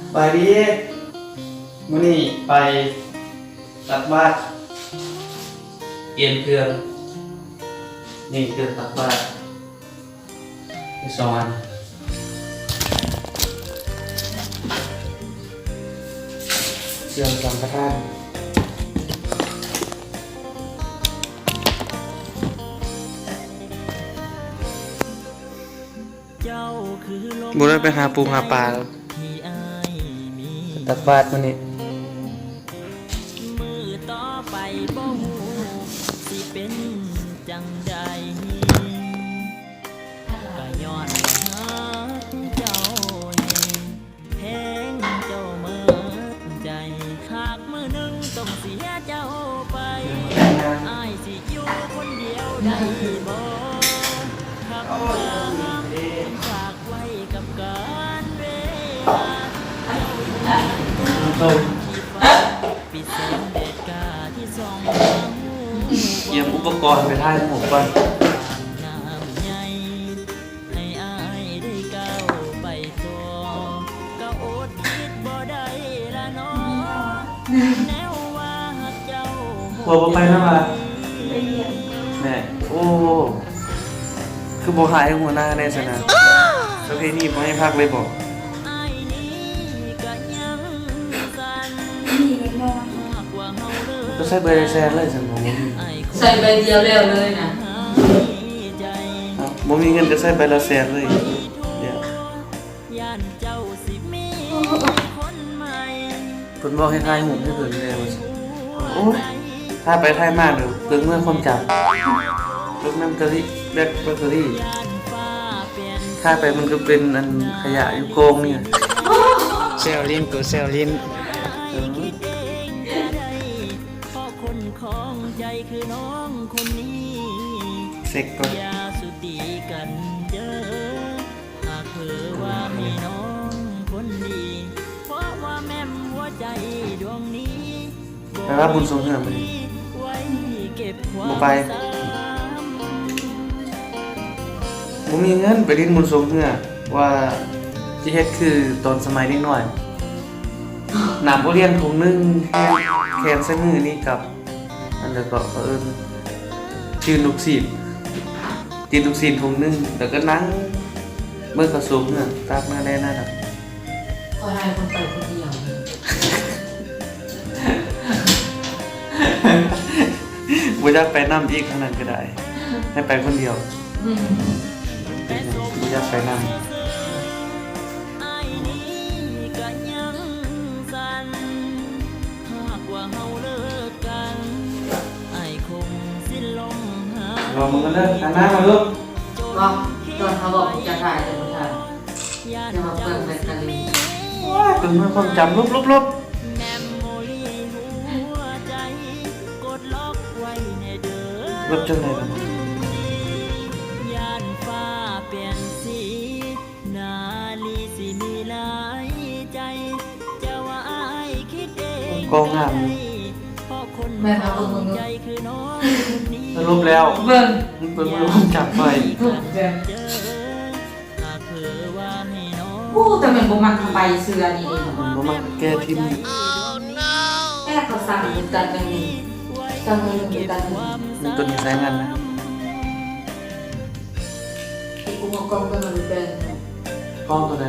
ສະບາຍດີ ມື້ນີ້ໄປຕັກບາດ ກຽມເຄື່ອງ ນີ້ເຄື່ອງຕັກບາດ ມີສອງອັນ ເຄື່ອງສັງຄະທານ. ບໍ່ໄດ້ໄປຫາປູຫາປາ ຕັກບາດມື້ນີ້ ມື້ຕໍ່ໄປບໍ່ຮູ້ຊິເປັນຈັ່ງໃດ ກະຍ້ອນວ່າຮັກເຈົ້າແຮງ ແພງເຈົ້າໝົດໃຈ ຫາກມື້ໜຶ່ງຕ້ອງເສຍເຈົ້າໄປ ອ້າຍຊິຢູ່ຄົນດຽວໄດ້ບໍ່? ຄຳວ່າຮັກ ຝາກໄວ້ກັບການເວລາ ເຈົ້າຢູ່ທີ່ຟ້າ ປີແສງແດດກາທີ່ສ່ອງມາຮູ້ ກຽມອຸປະກອນໄປຖ່າຍຮູບກ່ອນ ນ້ຳໃຫຍ່ ໃຫ້ອ້າຍໄດ້ກ້າວໄປຕໍ່ ກໍອົດຄິດບໍ່ໄດ້ລະເນາະ ແນວວ່າຮັກເຈົ້າ ຜົວບໍ່ໄປນຳຫວາ? ໄປວຽກ ແນ່ ໂອ້ ຄືບໍ່ຫາຍຫົວໜ້າແດ່ຊັ້ນນະ ປະເພນີບໍ່ໃຫ້ພັກເລີຍບໍ? ອ້າຍນີ້ກະຍັງສັ່ນ ມີເງິນບໍ່? ຫາກວ່າເຮົາເລີກ ກໍໃຊ້ໃບລະແສນເລີຍຊັ້ນ ບໍ່ມີ ໃຊ້ໃບດຽວແລ້ວເລີຍນະ ເອົ້າ ບໍ່ມີເງິນກໍໃຊ້ໃບລະແສນເລີຍ ຢ້ານເຈົ້າຊິມີຄົນໃໝ່ ເພິ່ນບອກໃຫ້ຖ່າຍຮູບໃຫ້ເພິ່ນແດ່ວ່າຊັ້ນ ໂອ້ຍ ຖ່າຍໄປຖ່າຍມາເດີ ເບິ່ງເມື່ອຄວາມຈຳ ເບິ່ງນຳກະລິ ແບັກແບັກເຕີຣີ ຖ່າຍໄປມັນກໍເປັນອັນຂະຫຍະຢູ່ກອງນີ້ ແຊວຫຼິ້ນ ໂຕແຊວຫຼິ້ນ ເອີ ເຊັກກ່ອນ ຢ່າສູ່ຕີກັນເດີ ຫາກເຜີວ່າມີນ້ອງຄົນດີ ເພາະວ່າແມ່ນຫົວໃຈດວງນີ້ ໄປວ່າບຸນຊ່ວງເຮືອມື້ນີ້ ບໍ່ໄປ ບໍ່ມີເງິນໄປຫຼິ້ນບຸນຊ່ວງເຮືອ ວ່າຊິເຮັດຄືຕອນສະໄໝເດັກນ້ອຍ ນ້ຳໂອລຽນຖົງໜຶ່ງ ແຂນໃສ່ມືນີ້ກັບ ອັນໃດເກາະ ເຂົາເອີ້ນ ຈືນລູກຊີ້ນ ຈືນລູກຊີ້ນຖົງໜຶ່ງ ແລ້ວກໍນັ່ງເບິ່ງເຂົາໂຊງເຮືອນຕາກໜ້າແດ່ໜ້າດຳ. ຂ້ອຍໃຫ້ຄົນໄປຜູ້ດຽວ ບໍ່ຢາກໄປນຳອີກ ທາງນັ້ນກໍໄດ້ ໃຫ້ໄປຄົນດຽວ. ອືມ ເປັນຫຍັງບໍ່ຢາກໄປນຳ? ອ້າຍນີ້ກະຍັງສັ່ນ ຫາກວ່າເຮົາເລີກກັນ ອ້າຍຄົງຊິລົມຫາ ລອງເບິ່ງກັນເດີ ຫັນໜ້າມາດູ. ບໍ່ ຕອນເຮົາບອກຈະຖ່າຍແຕ່ບໍ່ຖ່າຍ ແຕ່ວ່າເປືອງແບັດເຕີຣີ. ໂອ້ຍ ເປັນເລື່ອງຄວາມຈຳ ລົບໆໆ. ລົບຈັ່ງໃດລະ? ກໍງາມຢູ່. ແມ່ນເອົາເບິ່ງເບິ່ງດູ. ສະຫຼຸບແລ້ວ ເບິ່ງ ມັນເປັນເລື່ອງຄວາມຈຳໄປ. ໂອ້ ແຕ່ແມ່ນບໍ່ມັກໃບເສື້ອນີ້ເດ້. ມັນບໍ່ມັກແກະຖິ້ມ. ແຕ່ເຂົາສັ່ງຄືກັນແບບນີ້ ສັ່ງຄືກັນ. ມັນຕົວນີ້ໃຊ້ງານນະ. ກູເອົາກ້ອງຕົວນັ້ນໄປແປງ. ກ້ອງຕົວໃດ?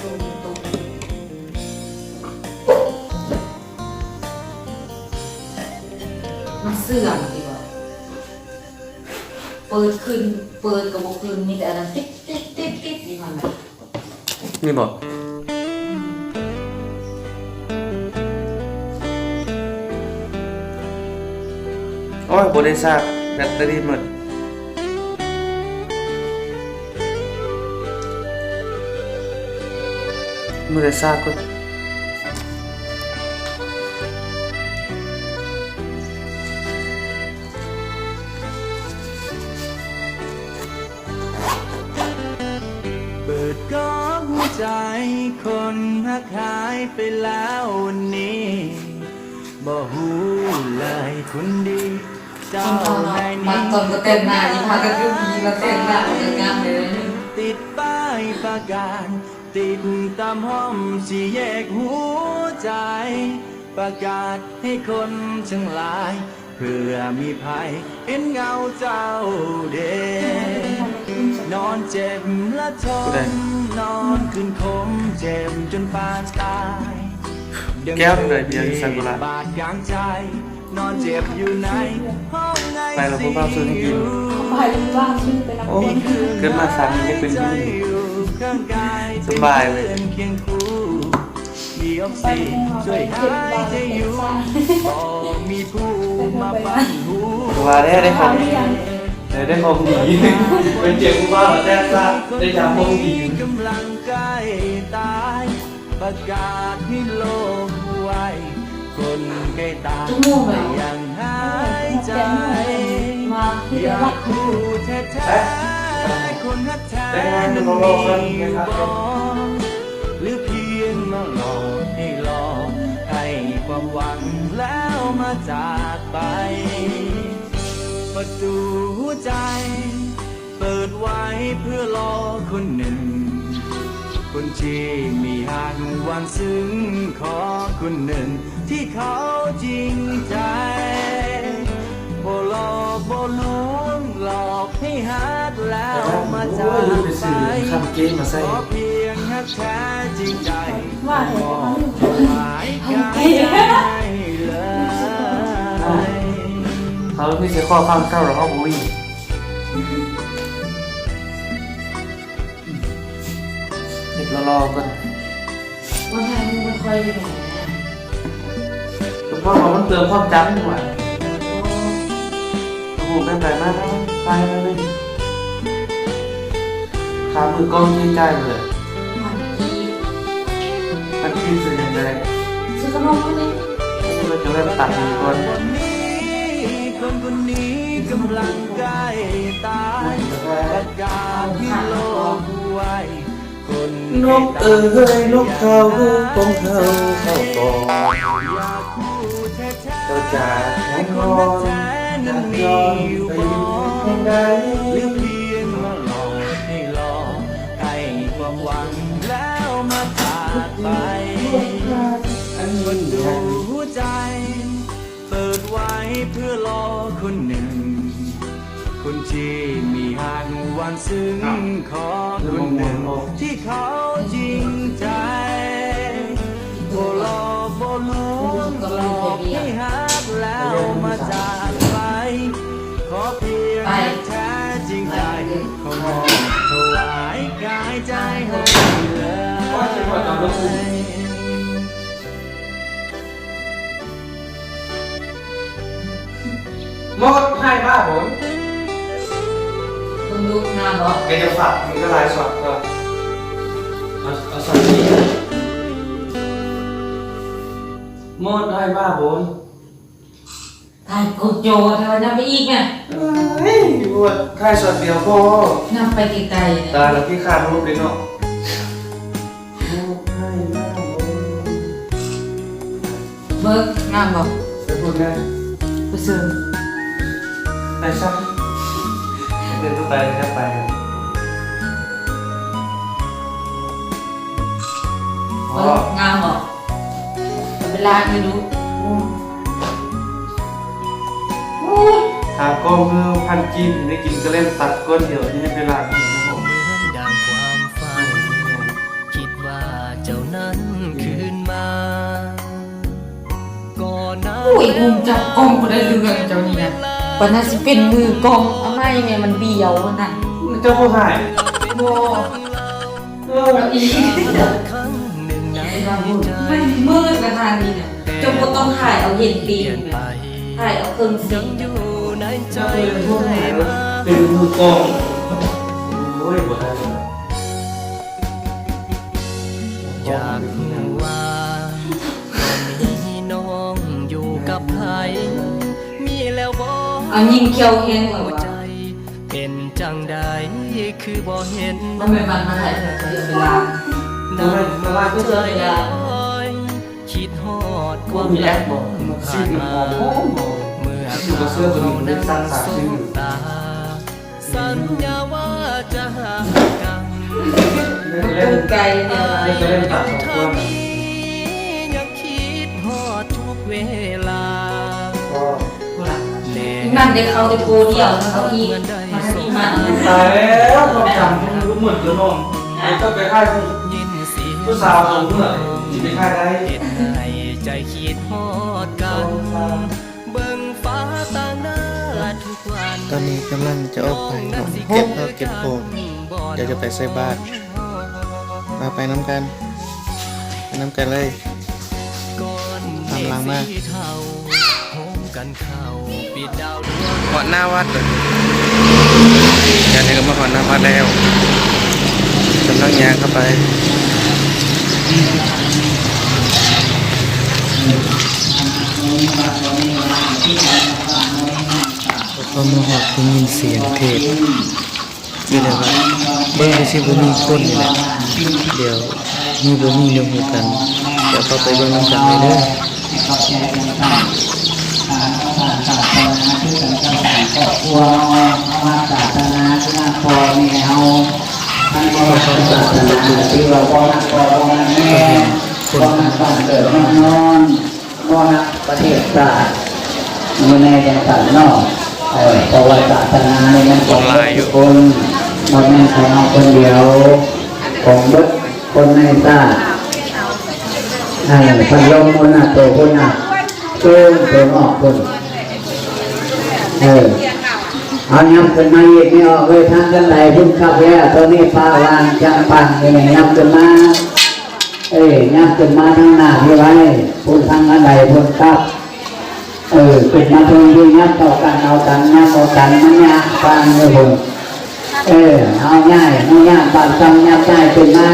ຕົວນີ້ຕົວ ມັນເສື່ອມຕິບໍ? ເປີດຂຶ້ນ ເປີດກໍບໍ່ຂຶ້ນ ມີແຕ່ອັນນັ້ນຕິດໆໆໆຢູ່ຫັ້ນນະ. ນີ້ບໍ? ອືມ ໂອ້ຍ ບໍ່ໄດ້ຊາກ ແບັດເຕີຣີໝົດ. ບໍ່ໄດ້ຊາກເລີຍ. ເປີດກອງຫົວໃຈ ຄົນຮັກຫາຍໄປແລ້ວນີ້ ບໍ່ຮູ້ເລີຍຄົນດີ ເຈົ້າໃນນີ້ ບາງຕອນກໍແຕ່ງໜ້າ ອີພາກໍຄືມີມາແຕ່ງໜ້າ ກໍງາມເລີຍ. ຕິດປ້າຍປະກາດ ຕິດຕາມຮ່ອມສີ່ແຍກຫົວໃຈ ປະກາດໃຫ້ຄົນທັງຫຼາຍ ເພື່ອມີໃຜເຫັນເງົາເຈົ້າເດ ນອນເຈັບລະທົນ ຜູ້ໃດ? ນອນຄືນຄົມເຈັບຈົນປານຕາຍ ແກ້ວໃດເບຍຢູ່ໃສບໍ່ລະ? ບາດກາງໃຈ ນອນເຈັບຢູ່ໃນຫ້ອງໄອຊີຢູ ໄປແລ້ວບໍ່ເວົ້າຊວນກິນ ໄປວ່າຊື່ໄປນຳ ໂອ້ຍ ເກີດມາຊາດນີ້ໄດ້ເປັນຜູ້ຍິງ ສະບາຍເວີຍ ມີອອກຊີນຊ່ວຍຫາຍໃຈຢູ່ ບໍ່ມີຜູ້ມາປັ້ນຫົວ ວ່າແລ້ວໄດ້ຂອງດີ ໄດ້ຂອງດີ ໄປເຈີຜູ້ບ່າວແຕ່ຊາດ ໄດ້ຢາຂອງດີ ກຳລັງໃກ້ຕາຍ ປະກາດໃຫ້ໂລກຮູ້ໄວ້ ຄົນໃກ້ຕາຍຍັງຫາຍໃຈ ຢາກຮູ້ແທ້ໆ ຄົນຮັກແທ້ນັ້ນມີຢູ່ບໍ່ ຫຼືພຽງມາຫຼອກໃຫ້ລໍ ໃຫ້ຄວາມຫວັງແລ້ວມາຈາກໄປ ປະຕູຫົວໃຈ ເປີດໄວ້ເພື່ອລໍຄົນໜຶ່ງ ຄົນທີ່ມີຮັກຫວັງຊຶ້ງ ຂໍຄົນໜຶ່ງທີ່ເຂົາຈິງໃຈ ບໍ່ຫຼອກບໍ່ລວງ ຫຼອກໃຫ້ຮັກແລ້ວມາຈາກໄປ ຂໍພຽງຮັກແທ້ຈິງໃຈ ມອບຖວາຍກາຍໃຈເລີຍ ເຂົາມີແຕ່ຂໍ້ຄຳເຈົ້າ ເຮົາບໍ່ມີ. ເຮັດຫຼໍ່ໆກ່ອນ ບໍ່ໄດ້ ບໍ່ຄ່ອຍໄດ້ແບບນັ້ນ ສະເພາະວ່າມັນເຕີມຄວາມຈຳວ່າ ໂອ້ ໂອ້ ແບບໃດມາ ໄປເລີຍ ຄ່າມືກ້ອງທີ່ຈ່າຍເບີດ ພັນກີບ ພັນກີບ ຊື້ຫຍັງໄດ້ ຊື້ຂະໜົມມື້ນີ້ ໂອ້ຍ ຈະໄດ້ຕັດມືກ່ອນ ຄົນຄົນນີ້ກຳລັງໃກ້ຕາຍ ປະກາດໃຫ້ໂລກຮູ້ໄວ້ ນົກເອີຍ ນົກເຂົາຂອງເຮົາເຂົ້າກອງ ເຈົ້າຈາກຫອງຮອນ ຈາກຍ້ອນໄປຢູ່ແຫ່ງໃດ ຫຼືພຽງມາຫຼອກໃຫ້ລໍ ໃຫ້ຄວາມຫວັງແລ້ວມາຈາກໄປ ປະຕູຫົວໃຈ ເປີດໄວ້ເພື່ອລໍຄົນໜຶ່ງ ຄົນທີ່ມີຮັກຫວັງຊຶ້ງ ຂໍຄົນໜຶ່ງທີ່ເຂົາຈິງໃຈ ບໍ່ຫຼອກບໍ່ລວງ ຫຼອກໃຫ້ຮັກແລ້ວມາຈາກໄປ ຂໍພຽງຮັກແທ້ຈິງໃຈ ຂໍມອບຖວາຍກາຍໃຈໃຫ້ເລີຍ. ມອດໃຫ້ບ້າບົນ ເບິ່ງດູງາມບໍ່? ແກຈະຝາກມັນກໍຫຼາຍຊັອດກໍ ເອົາ ເອົາຊັອດນີ້ ມອດໃຫ້ບ້າບົນ ຖ່າຍກົດຈໍແທ້ວ່າ ນຳໄປອີກນະ ເອີຍ ບໍ່ ຖ່າຍຊັອດດຽວພໍ ນຳໄປໄກໆ ຕາຍລະ ຂີ້ຄ້ານຮູບເດ້ເນາະ ມອດໃຫ້ບ້າບົນ. ເບິ່ງ ງາມບໍ່? ໄປພຸ້ນແດ່ ໄປເຊີນ ໄປຊະ ເດີນໄປ ໄປ ໄປ ເບິ່ງ ງາມບໍ່? ໄປລ້າງໃຫ້ດູ ໂອ້ຍ ຫາກ້ອງເດີ ພັນກີບ ໄດ້ກິນກະແລັມຕັບກ້ອນດຽວ ຍັງໄປລ້າງໃຫ້ ເໝືອນດັ່ງຄວາມຝັນ ຄິດວ່າເຈົ້ານັ້ນຄືນມາ ໂອ້ຍ ອຸ້ມຈັບກ້ອງບໍ່ໄດ້ເລື່ອງເຈົ້ານີ້ນະ ປານນັ້ນຊິເປັນມືກ້ອງ ເອົາໃໝ່ແມ່ ມັນບຽວຫັ້ນນະ ເຈົ້າບໍ່ຫາຍ ບໍ່ ເອີ ອີກ ມັນມືດນະທ່ານນີ້ນະ ເຈົ້າບໍ່ຕ້ອງຖ່າຍເອົາເຫັນຕີນນະ ຖ່າຍເອົາເຄິ່ງຊີ້ນ ເຈົ້າບໍ່ໄດ້ເປັນມືກ້ອງ ໂອ້ຍ ບໍ່ໄດ້ ຢາກຮູ້ວ່າ ຕອນນີ້ນ້ອງຢູ່ກັບໃຜ ມີແລ້ວບໍ່ ອັນຍິງຂຽວແຮງກວ່າ ຫົວໃຈ ເປັນຈັ່ງໃດຄືບໍ່ເຫັນ ບໍ່ແມ່ນວ່າມາຖ່າຍເວລາ ນັ່ງເບິ່ງເຈົ້າເວລາ ຄິດຮອດຄວາມຫຼັງຜ່ານມາ ເມື່ອເຮົານັ້ນສົບຕາ ສັນຍາວ່າຈະຮັກກັນ ເປັນ ໄກເດີ ເພິ່ນຈະໄດ້ຕັດສອງຄົນ ຍັງຄິດຮອດທຸກເວລາ ນັ້ນໄດ້ເຂົ້າແຕ່ໂກດຽວ ເຂົ້າອີກ ມາທາງນີ້ມາ ຕາຍແລ້ວ ຄວາມຈຳຂອງລູກໝົດແລ້ວນ້ອງ ຕ້ອງໄປຂາຍຜູ້ສາວສອງເມື່ອ ຊິໄປຂາຍໄດ້ ໃຫ້ໃຈຄິດຮອດກັນ ເບິ່ງຟ້າຕ່າງໜ້າທຸກວັນ ຕອນນີ້ກຳລັງຈະອອກໄປ ເກັບເຂົ້າເກັບຂອງ ດຽວຈະໄປໃສ່ບາດ ມາໄປນຳກັນ ໄປນຳກັນເລີຍ ຕາມຫຼັງມາ ຮອດໜ້າວັດເລີຍ ຕອນນີ້ກໍມາຮອດໜ້າວັດແລ້ວ ກຳລັງຍ່າງເຂົ້າໄປ ພໍມາຮອດໄດ້ຍິນສຽງເທດ ຄືແບບວ່າເບິ່ງຄືຊິບໍ່ມີຄົນນີ້ແຫຼະ ດຽວມີບໍ່ມີດຽວຮູ້ກັນ ດຽວເຂົ້າໄປເບິ່ງນຳກັນເລີຍເດີ. ບໍ່ຮັກປະເທດຊາດ ຢູ່ໃນຈັ່ງຊັ້ນເນາະ ເອີ ເພາະວ່າສາສະໜານີ້ມັນຂອງເບິດທຸກຄົນ ບໍ່ແມ່ນຂອງເຮົາຄົນດຽວ ຂອງເບິດຄົນໃນຊາດ ເອີ ພັດລົມພຸ້ນນະ ໂຕພຸ້ນນະ ໂຕນ ໂຕນອກພຸ້ນ ເອີ ເອົາ ຫຍັບຂຶ້ນມາອີກ ແມ່ອອກເອີຍ ທາງກັນໄດພຸ້ນຄັກແລ້ວ ໂຕນີ້ປະຫວ່າງຈັງປັງຢູ່ນີ້ ຫຍັບຂຶ້ນມາ. ເອີ ຫຍັບຂຶ້ນມາທາງໜ້າພີ້ໄວ້ ພຸ້ນທາງອັນໃດພຸ້ນຄັບ ເອີ ຂຶ້ນມາເທິງພີ້ ຫຍັບເຂົ້າກັນເອົາກັນ ຫຍັບເຂົ້າກັນ ມັນຍາກປານນີ້ພຸ້ນ ເອີ ເອົາຍ້າຍ ເອົາຍ້າຍ ບາດຊ້ຳຫຍັບຍ້າຍຂຶ້ນມາ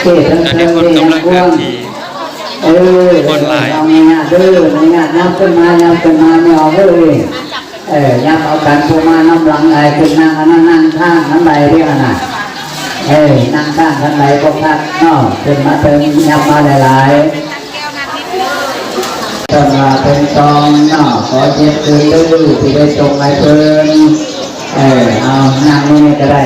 ເອີ ເທິງ ເທິງພີ້ ຫຍັບກວ້າງ ເອີ ເອົາຍາດເດີ ອະນຸຍາດຫຍັບຂຶ້ນມາ ຫຍັບຂຶ້ນມາ ແມ່ອອກເອີຍ. ເອີ ຫຍັບເອົາກັນ ຜູ້ມານຳຫຼັງຫຼາຍຂຶ້ນ ນັ່ງອັນນັ້ນນັ່ງຂ້າງກັນໄດ້ເດ້ຫັ້ນນະ ເອີ ນັ່ງຂ້າງກັນໄດ້ບໍ່ຄັກເນາະ ຂຶ້ນມາເຖິງ ຫຍັບມາຫຼາຍໆ ເພິ່ນວ່າເປັນຕອງເນາະ ຂໍເຈັບຄືນເດີ ຊິໄດ້ສົ່ງໃຫ້ເພິ່ນ ເອີ ເອົາ ນັ່ງນີ້ກໍໄດ້.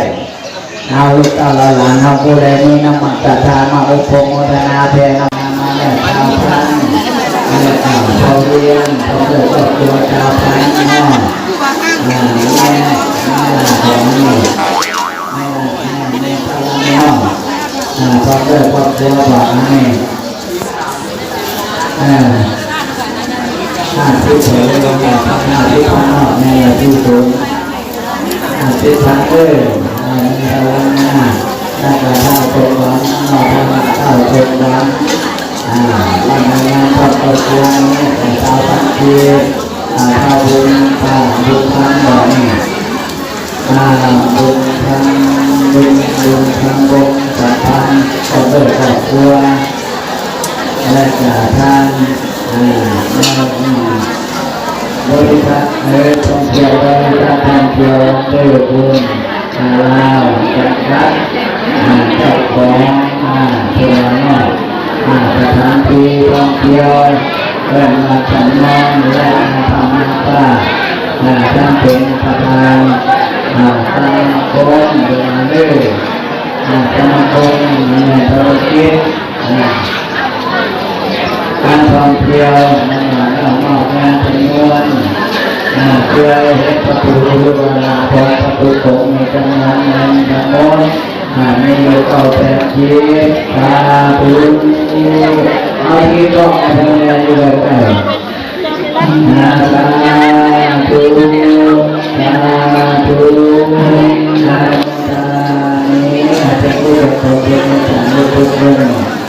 ເອົາ ລູກເຕົ້າເອົາຫຼານເຮົາ ຜູ້ໃດມີນ້ຳມັນສັດທາມາອົບໂພໂມທະນາແຜ່ນຳມາແລ້ວ ຊາວພັນ ເອີ ເອົາ ພໍ່ວຽງ ພ້ອມດ້ວຍຄອບຄົວ ຊາວພັນເນາະ ເອີ ແມ່ ແມ່ຫຼ້າຂອງນີ້ ແມ່ ແມ່ ແມ່ພະລະເນາະ ເອີ ພ້ອມດ້ວຍຄອບຄົວ ບອກໃຫ້ ເອີ ຫ້າສິບ ເອີ ແມ່ ຫ້າສິບພັນເນາະ ແມ່ທີ່ສູງ ອະທິຖານເດີ ອາ ມີພະລັງງານ ແລ້ວກໍທ້າວສົມຫວັງ ມາທາງທ້າວສົມຫວັງ ອາ ແລ້ວກໍງານຄອບຄົວ ຊາວພັນກີບ ອາ ທ້າວບຸນ ອາ ບຸນພັນ ບອກນີ້ ອາ ບຸນພັນ ບຸນ ບຸນພັນ ວົງສຳພັນ ຄອບຄົວ ຄອບຄົວ ແລະກະທ່ານ ເອີ ແມ່ ອືມ ບໍລິສັດ ເອີ ທ່ອງທ່ຽວ ບໍລິສັດທ່ອງທ່ຽວ ເອີ ບຸນ ອາ ລາວ ຈຳກັດ ອາ ເຈົ້າຂອງ ອາ ເພິ່ນວ່າເນາະ ອາ ສະຖານທີ່ທ່ອງທ່ຽວ ເອີ້ນວ່າສຳນອງ ແລະ ອາ ພະມາກາ ອາ ທ່ານເປັນປະທານ ອາ ສະມາຄົມ ເດີ ອາ ສະມາຄົມ ອາ ທຸລະກິດ ອາ ການທ່ອງທ່ຽວ ແລະ ມອບເງິນຈຳນວນ ເພື່ອເຮັດປະຕູ ຫຼືວ່າຫຼ້າຂອງປະຕູໂຂງໃນຈຳນວນເງິນທັງໝົດ ມີຢູ່ເກົ້າແສນກີບ ສາທຸ ເອົາທີ່ກ້ອງໃຫ້ເພິ່ນແດ່ຢູ່ເດີ. ສາທຸ ສາທຸ ອະນຸໂມທາມິ ໃຫ້ເປັນບຸນກຸສົນເປັນສາທຸບຸນ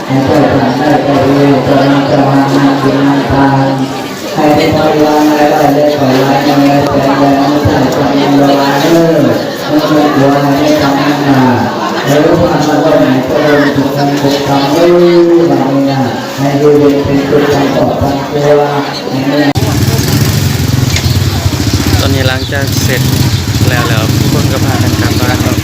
ໃຫ້ເຈົ້າທັງຫຼາຍໄດ້ເຮັດຕາມສະມານະບຸນນຳທານ ໃຫ້ເປັນບໍລິວານຫຼາຍຮ້ອຍ ຫຼາຍພັນ ຫຼາຍແສນ ຫຼາຍໝື່ນ ຫຼາຍແສນ ຫຼາຍພັນ ຫຼາຍເດີ ໃຫ້ເປັນບຸນໃຫ້ເປັນທຳນາ ໃຫ້ລູກຫຼານເຮົາໄດ້ຈະເລີນສຸກຄຳເດີ ບາດນີ້ນະ ໃຫ້ຢູ່ເຢັນເປັນສຸກທັງຄອບທັງຄົວ ໃຫ້ ຕອນນີ້ຫຼັງຈາກເສັດແລ້ວແລ້ວ ຄົນກໍພາກັນກັບບ້ານເນາະ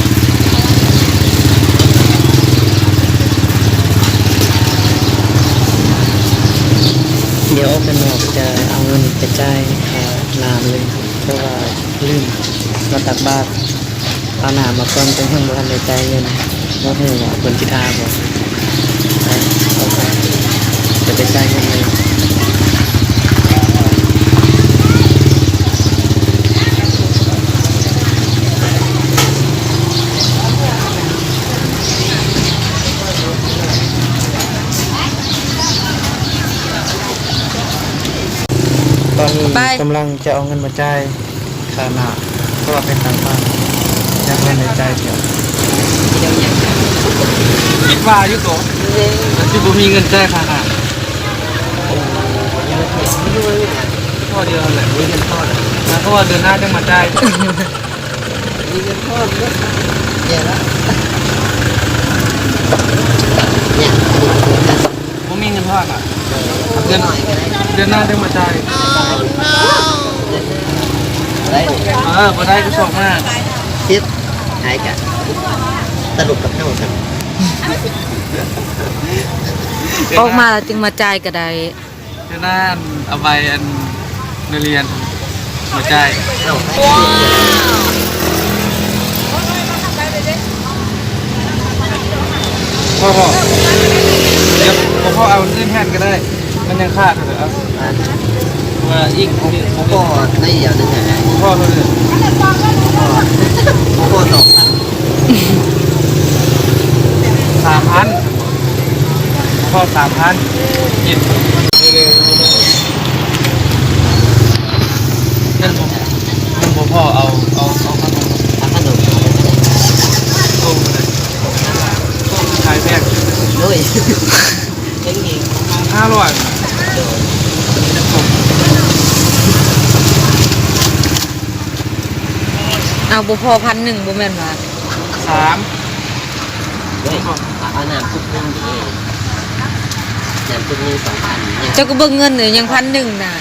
ດຽວອອກໄປນອກຈະເອົາເງິນໄປຈ່າຍຄ່ານ້ຳເລີຍ ເພາະວ່າລືມມາຕັກບາດ ເອົານ້ຳມາກ່ອນ ແຕ່ຍັງບໍ່ທັນໄດ້ຈ່າຍເງິນ. ບໍ່ຮູ້ວ່າເພິ່ນຊິຖ້າບໍ່. ໄປ ເອົາໄປ ຈະໄປຈ່າຍເງິນເລີຍ. ຕອນນີ້ ໄປ ກຳລັງຈະເອົາເງິນມາຈ່າຍຄ່ານ້ຳ ເພາະວ່າໄປຂ້າງບ້ານ ຍັງບໍ່ໄດ້ຈ່າຍເທື່ອ. ຄິດວ່າຢູ່ໂຕ ມັນຊິບໍ່ມີເງິນຈ່າຍຄ່ານ້ຳ. ພໍດຽວນັ້ນແຫຼະ ມີເງິນພໍດ ແລ້ວກໍວ່າເດືອນໜ້າຈັ່ງມາຈ່າຍ. ມີເງິນທອນເນາະ ແຍ່ລະ ເນຍ ອັນນີ້ກໍຄືກັນ ບໍ່ມີເງິນທອນອະ ເດືອນໜ້າຈັ່ງມາຈ່າຍ. ໄດ້ ເອີ ບໍ່ໄດ້ກໍສອກມາ ເຮັດ ຫາຍກະ ຕະຫຼົກກັບເຮົາຊັ້ນ ອອກມາແລ້ວຈຶ່ງມາຈ່າຍກໍໄດ້. ເດີໜ້າ ອັນ ເອົາໃບ ອັນ ນັກຮຽນມາຈ່າຍ. ເອົ້າ ພໍ່ ພໍ່ ດຽວ ພໍ່ເອົາເງິນແທນກໍໄດ້ ມັນຍັງຂາດເທົ່າໃດ ເອົາ ອ່າ ວ່າອີກ ພໍ່ ໄດ້ດຽວໜຶ່ງ ພໍ່ເທົ່າໃດ ພໍ່ ພໍ່ສອງພັນ ສາມພັນ ພໍສາມພັນ ເຈັດ ເງິນບໍ່ ເງິນບໍ່ພໍ ເອົາ ເອົາ ເອົາຂະໜົມ ເອົາຂະໜົມ ໂອ້ ໂອ້ ຂາຍແພງ ໂດຍ ເປັນອີກ ຫ້າຮ້ອຍ ໂດຍ ເອົາ ບໍ່ພໍພັນໜຶ່ງ ບໍ່ແມ່ນວ່າ ສາມ ເອີຍ ເອົານ້ຳຕຸກໜຶ່ງເດ້ ນ້ຳຕຸກໜຶ່ງສອງພັນ ເຈົ້າກໍເບິ່ງເງິນເອີຍ ຍັງພັນໜຶ່ງນະ.